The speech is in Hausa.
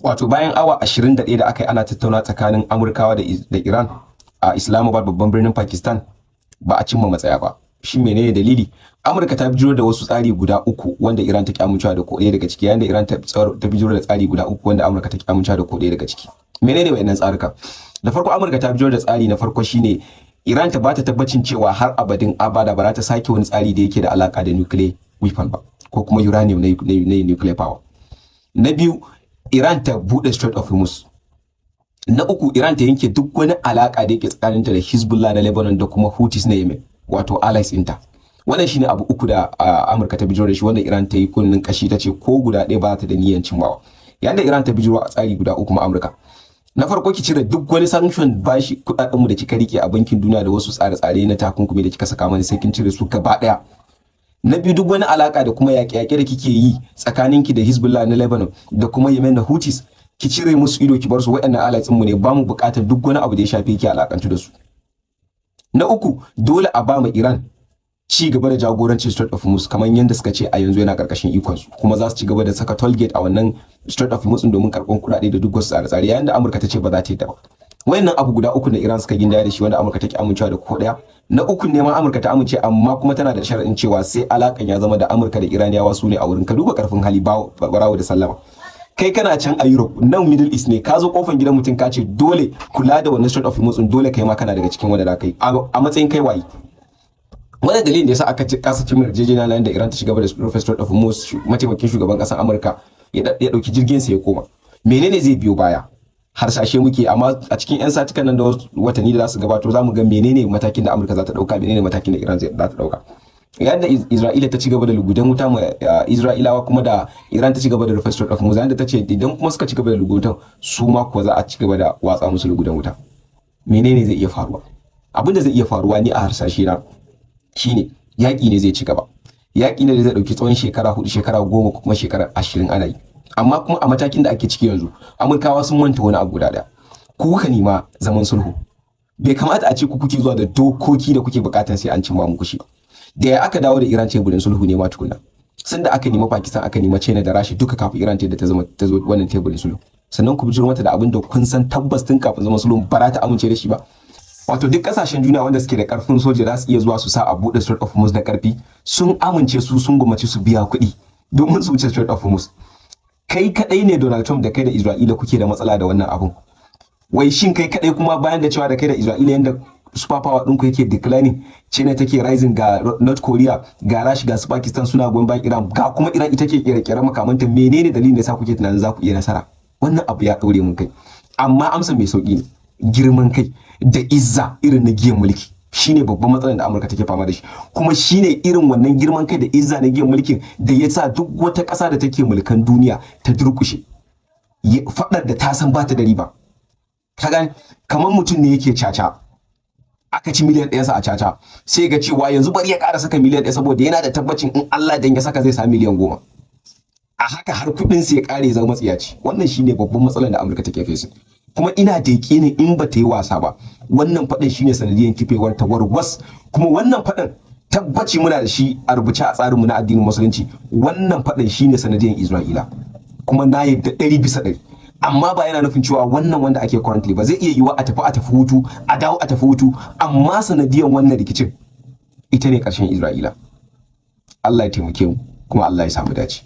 Wato bayan awa 21 da aka yi ana tattauna tsakanin Amurkawa da Iran a Islamabad, babban birnin Pakistan, ba a cimma matsaya ba. Shi menene dalili? Amurka ta bijiro da wasu tsari guda uku wanda Iran ta ki amincewa da ko ɗaya daga ciki, yayin da Iran ta bijiro da tsari guda uku wanda Amurka ta ki amincewa da ko ɗaya daga ciki. Menene wayannan tsaruka? Da farko, Amurka ta bijiro da tsari na farko shine Iran ta bata tabbacin cewa har abadin abada ba za ta sake wani tsari da yake da alaka da nuclear weapon ba ko kuma uranium na nuclear power. Na biyu, Iran ta bude Strait of Hormuz. Na uku, Iran ta yanke duk wani alaka da yake tsakaninta da Hezbollah na Lebanon da kuma Houthis na Yemen, wato allies ɗinta. Wannan shine abu uku da Amurka ta bijiro da shi wanda Iran ta yi kunnen kashi, ta ce ko guda ɗaya ba ta da niyyar cimmawa. Yayin da Iran ta bijiro a tsari guda uku ma Amurka. Na farko, ki cire duk wani sanction, bashi kudaden mu da kika rike a Bankin Duniya da wasu tsare-tsare na takunkumi da kika saka mana, sai kin cire su gaba ɗaya. Na biyu, duk wani alaka da kuma yaƙe-yaƙe da kike yi tsakaninki da Hezbollah na Lebanon da kuma Yemen da Houthis, ki cire musu ido, ki bar su. Waɗannan allies mu ne, ba mu buƙatar duk wani abu da ya shafe ki alakantu da su. Na uku, dole a ba mu Iran ci gaba da jagorancin Strait of Hormuz kamar yadda suka ce a yanzu yana karkashin ikon su, kuma za su ci gaba da saka toll gate a wannan Strait of Hormuz domin karɓar kuɗaɗe da duk wasu tsare-tsare, yayin da Amurka ta ce ba za ta yi da ba. Wayannan abu guda uku da Iran suka gindaya da shi wanda Amurka take amincewa da ko daya. Na uku ne ma Amurka ta amince, amma kuma tana da sharaɗin cewa sai alakan ya zama da Amurka da Iraniyawa su ne a wurin. Ka duba karfin hali, barawo da sallama. Kai kana can a Europe, nan Middle East ne, ka zo kofan gidan mutum ka ce dole kula da wannan Strait of Hormuz, dole kai ma kana daga cikin wanda da kai a matsayin kai waye. Wannan dalilin da yasa aka ci kasa cin yarjejeniya nan da Iran ta shiga da rufe Strait of Hormuz, mataimakin shugaban kasar Amurka ya dauki jirgin sa ya koma. Menene zai biyo baya? Harsashe muke, amma a cikin 'yan satukan nan da watanni da za su gabato za mu ga menene matakin da Amurka za ta dauka, menene matakin da Iran za ta dauka. Yayin da Isra'ila ta ci gaba da lugudan wuta ma Isra'ilawa, kuma da Iran ta ci gaba da rufe Strait of Hormuz, da ta ce idan kuma suka ci gaba da lugudan, su ma kuwa za a ci gaba da watsa musu lugudan wuta. Menene zai iya faruwa? Abin da zai iya faruwa ni a harsashe na shine yaƙi ne zai ci gaba, yaƙi ne da zai ɗauki tsawon shekara 4, shekara 10 ko kuma shekara 20 ana yi. Amma kuma a matakin da ake ciki yanzu, Amurkawa sun manta wani abu guda ɗaya: ku kuka nema zaman sulhu. Bai kamata a ce ku kuke zuwa da dokoki da kuke bukatar sai an cimma muku shi ba. Da ya aka dawo da Iran teburin sulhu ne ma tukuna? Sun da aka nemi Pakistan, aka nemi China da Rasha duka kafin Iran ta da ta zama ta zo wannan teburin sulhu. Sannan ku bijiro mata da abin da kun san tabbas tun kafin zaman sulhu ba za ta amince da shi ba. Wato duk kasashen duniya wanda suke da karfin soja za su iya zuwa su sa a buɗe Strait of Hormuz da karfi, sun amince, su sun gwammaci su biya kuɗi domin su wuce Strait of Hormuz. Kai kadai ne Donald Trump, da kai da Isra'ila kuke da matsala da wannan abun. Wai shin kai kadai kuma, bayan da cewa da kai da Isra'ila, yanda super power ɗinku yake declining, China take rising, ga North Korea, ga Russia, ga su Pakistan suna goyon bayan Iran, ga kuma Iran ita ke kere-kere makamanta, menene dalilin da yasa kuke tunanin za ku iya nasara? Wannan abu ya ɗaure mun kai, amma amsa mai sauki ne: girman kai da izza irin na giyan mulki shine babban matsalar da Amurka take fama da shi. Kuma shine irin wannan girman kai da izza na giyan mulkin da ya sa duk wata ƙasa da take mulkan duniya ta durƙushe faɗar da ta san ba ta da riba. Ka gane, kamar mutum ne yake caca, aka ci miliyan 1 sa a caca, sai ga cewa yanzu bari ya ƙara saka miliyan 1 saboda yana da tabbacin in Allah dan ya saka zai sami miliyan 10. A haka har kuɗin sa ya ƙare, zama matsiyaci. Wannan shine babban matsalar da Amurka take facing, kuma ina da yakinin in ba ta yi wasa ba, wannan faɗin shine sanadiyan kifewar ta warwas. Kuma wannan faɗin tabbaci muna da shi a rubuce a tsarinmu na addinin Musulunci. Wannan faɗin shine sanadiyan Isra'ila, kuma na yadda 100%. Amma ba yana nufin cewa wannan wanda ake currently ba. Zai iya yiwa a tafi hutu, a dawo a tafi hutu, amma sanadiyan wannan rikicin ita ne ƙarshen Isra'ila. Allah ya taimake mu, kuma Allah ya samu dace.